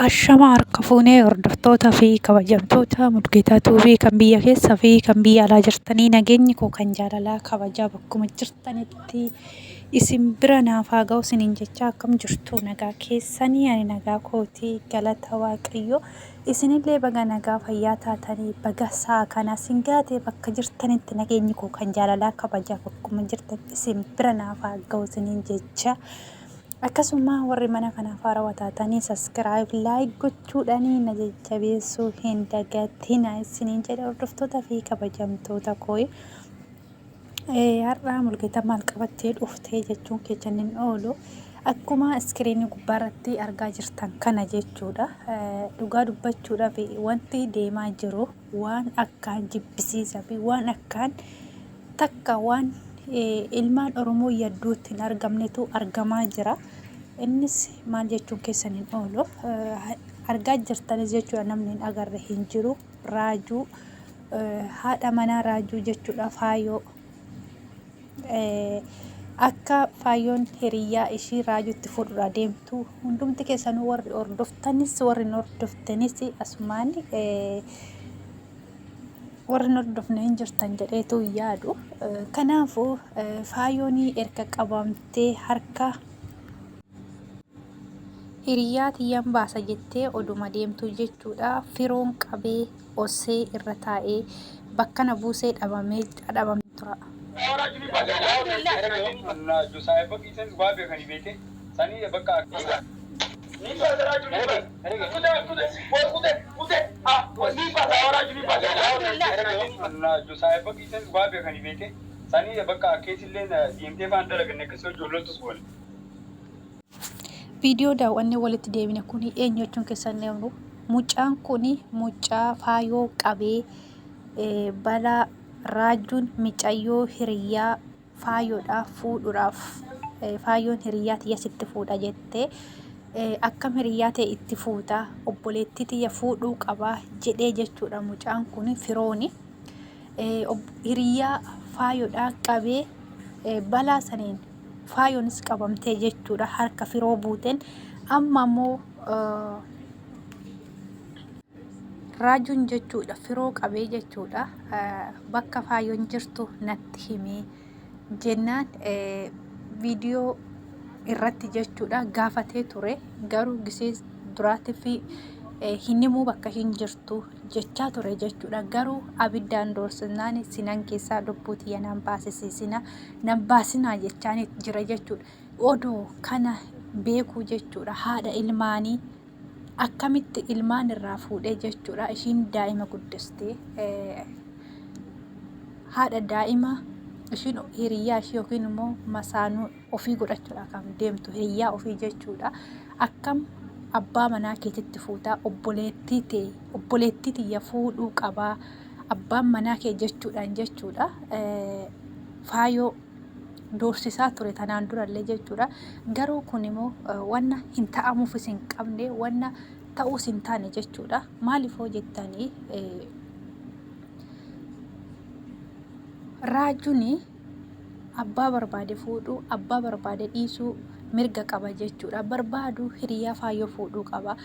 Ashama harka fuunee hordoftoota fi kabajamtoota Mulgeetaa Tuubii kan biyya keessa fi kan biyya alaa jirtanii nageenyi koo kan jaalalaa kabajaa bakkuma jirtanitti isin bira naaf haa ga'u isiniin jechaa akkam jirtu nagaa keessanii ani nagaa kootii galata waaqayyo isinillee baga nagaa fayyaa taatanii baga sa'a kana isin gaatee bakka jirtanitti nageenyi koo kan jaalalaa kabajaa bakkuma jirtanitti isin bira naaf haa ga'u isiniin jechaa. Akkasuma warri mana kanaaf haarawa taatanii subscribe like gochuudhaan na jajjabeessuu hin dagatina isiniin jedha hordoftoota fi kabajamtoota koo. Har'a Mulgeetaa maal qabattee dhuftee jechuun keessan hin oolu. Akkuma iskiriinii gubbaarratti argaa jirtan kana jechuudha. Dhugaa dubbachuudhaaf wanti deemaa jiru waan akkaan jibbisiisaa fi waan akkaan takka waan ilmaan Oromoo yadduutti hin argamnetu argamaa jira. Innis maal jechuun keessan hin oolu. Argaa jirtanis jechuudha namni hin agarre hin jiru. Raajuu haadha manaa raajuu jechuudha faayoo. Akka faayoon hiriyyaa ishii raajuutti fuudhuudha deemtu hundumti keessanuu warri hordoftanis warri hin hordoftanis asumaan warri hin hordofne hin jirtan jedheetu hin yaadu. Kanaafuu faayoon erga qabamtee harka hiriyaa tiyyan baasa jettee oduma deemtuu jechuudha. Firoon qabee osee irra taa'ee bakka na buusee dhabamee dhabamee tura. Viidiyoo daawwannee walitti deebine kun eenyu jechuun keessan hin oolu. Mucaan kun mucaa faayoo qabee balaa raajuun micayyoo hiriyyaa faayoodhaa fuudhuudhaaf faayoon hiriyyaa tiyya sitti fuudha jettee akkam hiriyyaa ta'e itti fuuta obboleettii tiyya fuudhuu qabaa jedhee jechuudha mucaan kun firooni. Hiriyyaa faayoodhaa qabee balaa saniin faayoonis qabamtee jechuudha harka firoo buuteen amma immoo raajuun jechuudha firoo qabee jechuudha bakka faayoon jirtu natti himee jennaan viidiyoo irratti jechuudha gaafatee ture garuu gisee duraatii fi hin himuu bakka hin jirtu jechaa ture jechuudha garuu abiddaan doorsisnaan sinan keessaa lubbuu tiyya nan baasisiisina nan baasinaa jechaan jira jechuudha odoo kana beekuu jechuudha haadha ilmaanii akkamitti ilmaan irraa fuudhee jechuudha ishiin daa'ima guddistee haadha daa'ima ishiin hiriyyaa ishii yookiin immoo masaanuu ofii godhachuudha kan deemtu hiriyyaa ofii jechuudha akkam abbaa manaa keetitti fuutaa obboleettii tee obboleettii tiyya fuudhuu qabaa abbaan manaa kee jechuudhaan jechuudha faayoo doorsisaa ture tanaan durallee jechuudha. Garuu kun immoo wanna hin ta'amuufis hin qabne wanna ta'uus hin taane jechuudha. Maaliif hoo jettanii raajuun abbaa barbaade fuudhuu abbaa barbaade dhiisuu mirga qaba jechuudha. Barbaadu hiriyaa faayoo fuudhuu qaba.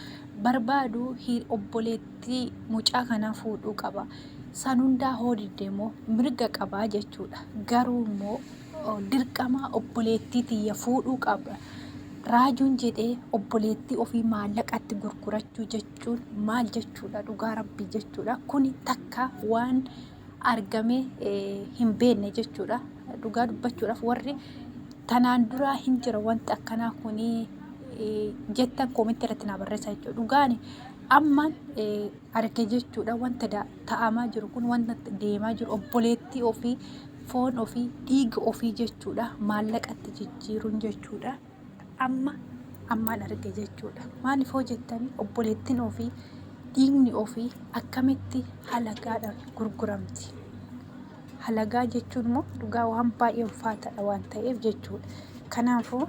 Barbaadu obboleettii mucaa kanaa fuudhuu qaba. San hundaa hoo didde immoo mirga qaba jechuudha. Garuu immoo dirqama obboleettii tiyya fuudhuu qaba. Raajuun jedhee obboleettii ofii maallaqatti gurgurachuu jechuun maal jechuudha dhugaa rabbii jechuudha. Kuni takka waan argame hin beekne jechuudha. Dhugaa dubbachuudhaaf warri tanaan duraa hin jira wanti akkanaa kuni jettan koomentii irratti naa barreessaa jechuudha. Dhugaani ammaan arge jechuudha wanta ta'amaa jiru kun wanta deemaa jiru obboleettii ofii foon ofii dhiiga ofii jechuudha maallaqatti jijjiiruun jechuudha amma ammaan arge jechuudha maaliif hoo jettanii obboleettiin ofii dhiigni ofii akkamitti halagaadhaan gurguramti halagaa jechuun immoo dhugaa waan baay'ee ulfaataadha waan ta'eef jechuudha kanaafuu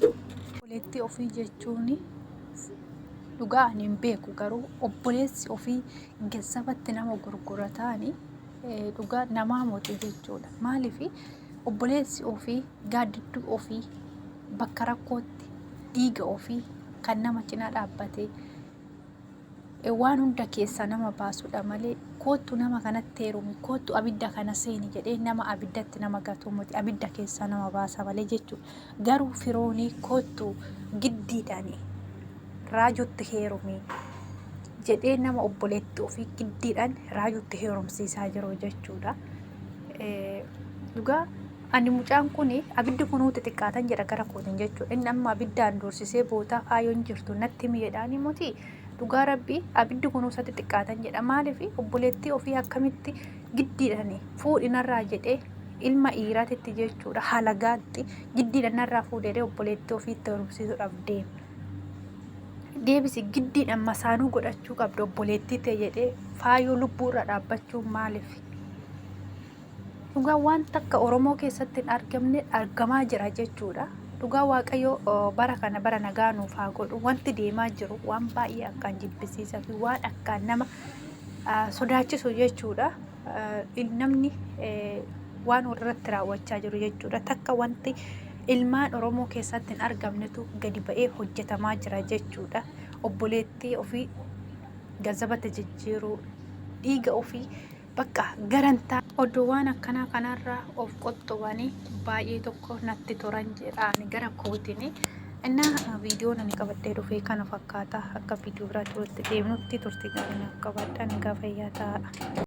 obboleettii ofii jechuun Dhugaa ani hin beeku garuu obboleessi ofii gazzabatti nama gurgurataani dhugaa namaa moti jechuudha. Maaliif obboleessi ofii gaaddidduu ofii bakka rakkootti dhiiga ofii kan nama cinaa dhaabbate Waan hunda keessaa nama baasudha malee koottu nama kanatti heerumi, koottu abidda kana seeni jedhee nama abiddatti nama gatuu miti, abidda keessaa nama baasa malee jechuudha. Garuu firoonii koottu giddiidhaan raajutti heerumi jedhee nama obboleetti ofii giddiidhaan raajutti heerumsiisaa jiru jechuudha. Dhugaa ani mucaan kun abiddi kunuu xixiqqaatan jedha gara kootiin jechuudha. Inni amma abiddaan doorsisee bootaa faayoon jirtu natti miidhaan miti. Dhugaa rabbii abiddi kunuu isa xixiqqaatan jedha. Maaliif obboleettii ofii akkamitti giddiidhaan fuudhi narraa jedhee ilma dhiiraatitti jechuudha halagaatti giddiidhaan narraa fuudhee obboleettii ofiitti heerumsiisuudhaaf deema. Deebisi giddiidhaan masaanuu godhachuu qabda obboleettii ta'e jedhee faayoo lubbuurra dhaabbachuun maaliif? Dhugaa waan takka Oromoo keessatti hin argamne argamaa jira jechuudha. Dhugaa Waaqayyo bara kana bara nagaa nuuf haa godhu. Wanti deemaa jiru waan baay'ee akkaan jibbisiisaa fi waan akkaan nama sodaachisu jechuudha. Namni waan walirratti raawwachaa jiru jechuudha. Takka wanti ilmaan Oromoo keessatti hin argamnetu gadi ba'ee hojjetamaa jira jechuudha. Obboleettii ofii ganzabatti jijjiiruu, dhiiga ofii Bakka garantaa. Oduu waan akkanaa kanarraa of qoxxobanii baay'ee tokko natti toran jedha ani gara kootiin. Innaa viidiyoon ani qabadhee dhufe kana fakkaata. Akka viidiyoo biraatti walitti deemnutti turtii gaarii naaf qabaadhaa. Nagaa fayyaa ta'aa.